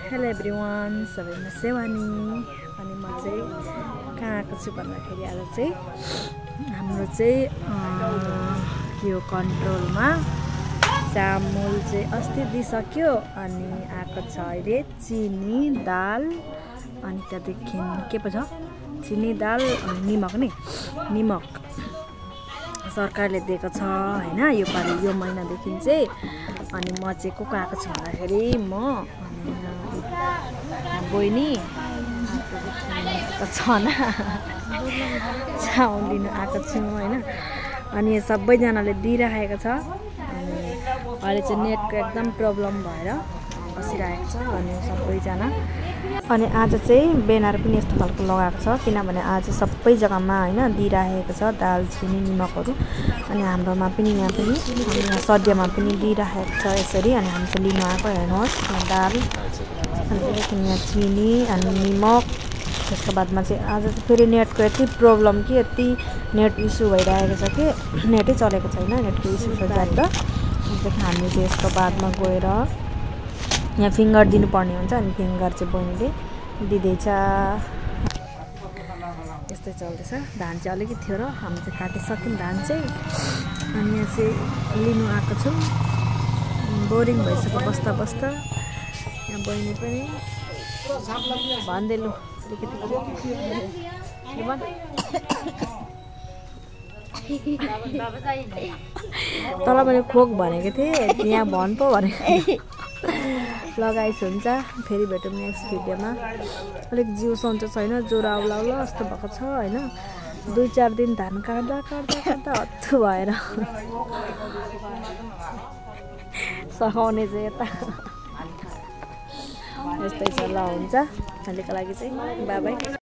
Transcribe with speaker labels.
Speaker 1: Hello everyone, सबैमा सेवानी। अनि म चाहिँ कहाँ आएको छु भन्दाखेरि आज चाहिँ हाम्रो चाहिँ यो कन्ट्रोलमा चामल चाहिँ अस्ति दिइसक्यो। अनि आएको छ अहिले चिनी दाल, अनि त्यहाँदेखि के पो छ चिनी दाल अनि निमक नि निमक सरकारले दिएको छ हैन। यो पालि यो महिनादेखि चाहिँ अनि म चाहिँ को आएको छु भन्दाखेरि म बहिनी त छना चामल लिनु आएको छु हैन। अनि सबैजनाले दिइराखेको छ। अनि अहिले चाहिँ नेटको एकदम प्रब्लम भएर बसिरहेको छ अनि सबैजना। अनि आज चाहिँ ब्यानर पनि यस्तो खालको लगाएको छ किनभने आज सबै जग्गामा हैन दिइराखेको छ दाल चिनी निमकहरू। अनि हाम्रोमा पनि यहाँ पनि यहाँ सद्यमा पनि दिइराखेको छ यसरी। अनि हामी चाहिँ लिनु आएको हेर्नुहोस् दाल अनि त्यहाँदेखि यहाँ चिनी अनि निमक। त्यसको बादमा चाहिँ आज चाहिँ फेरि नेटको यति प्रब्लम कि यति नेट इस्यु भइरहेको छ कि नेटै चलेको छैन। नेटको इस्यु छ ज्यादा। त्यहाँदेखि हामीले चाहिँ यसको बादमा गएर यहाँ फिङ्गर दिनुपर्ने हुन्छ। अनि फिङ्गर चाहिँ बहिनीले दिँदैछ। यस्तै चल्दैछ। धान चाहिँ अलिकति थियो र हामी चाहिँ काटिसक्यौँ धान चाहिँ। अनि यहाँ चाहिँ लिनु आएको छौँ। बोरिङ भइसक्यो बस्दा बस्दा। यहाँ बहिनी पनि भन्दैलु अलिकति तल मैले खोक भनेको थिएँ यहाँ भन् पो भनेको लगाइस हुन्छ। फेरि भेटौँ नेक्स्ट भिडियोमा। अलिक जिउ सन्चो छैन, ज्वरो आउला जस्तो भएको छ हैन। 2-4 दिन धान काट्दा हत्तु भएर सघाउने चाहिँ यता यस्तै छ। ल हुन्छ अहिलेको लागि चाहिँ बाई बाई।